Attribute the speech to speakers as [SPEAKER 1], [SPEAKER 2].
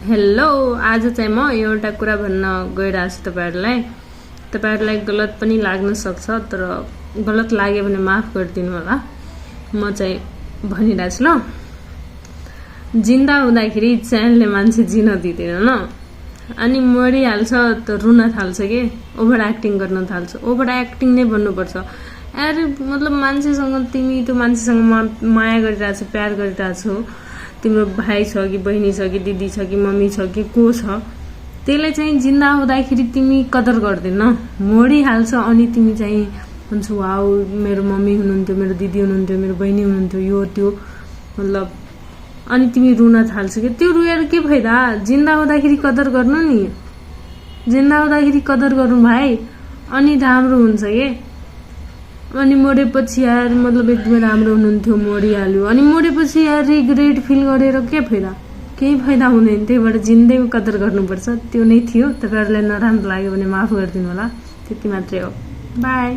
[SPEAKER 1] Hello, आज चाहिँ म एउटा कुरा भन्न गइरहेको छु तपाईहरुलाई गलत पनि लाग्न सक्छ, तर गलत लाग्यो भने माफ गरिदिनु होला। म चाहिँ भनिरहेछु ल। जिन्दा हुँदाखेरि च्यानले मान्छे जिन दिदैन न, अनि मरिहाल्छ त रुन थाल्छ के, ओभर एक्टिङ गर्न थाल्छ। ओभर एक्टिङ नै भन्नुपर्छ यार। मतलब मान्छेसँग तिमी त्यो मान्छेसँग माया गरिरहेछ, प्यार गरिरहेछ, तिम्रो भाइ छ कि बहिनी छ कि दिदी छ कि मम्मी छ कि को छ, त्यसलाई चाहिँ जिन्दा हुँदाखेरि तिमी कदर गर्दैन, मरिहाल्छ अनि तिमी चाहिँ भन्छ वाउ मेरो मम्मी हुनुहुन्थ्यो, मेरो दिदी हुनुहुन्थ्यो, मेरो बहिनी हुनुहुन्थ्यो, यो त्यो, मतलब अनि तिमी रुन थाल्छ कि। त्यो रुएर के फाइदा? जिन्दा हुँदाखेरि कदर गर्नु नि, जिन्दा हुँदाखेरि कदर गर्नु भाइ, अनि राम्रो हुन्छ के। अनि मरेपछि यार मतलब एकदमै राम्रो हुनुहुन्थ्यो, मरिहाल्यो, अनि मरेपछि यार रिग्रेट फिल गरेर के फाइदा? केही फाइदा हुँदैन। त्यहीबाट जिन्दैको कदर गर्नुपर्छ। त्यो नै थियो। तपाईहरुलाई नराम्रो लाग्यो भने माफ गरिदिनु होला। त्यति मात्रै हो। बाई।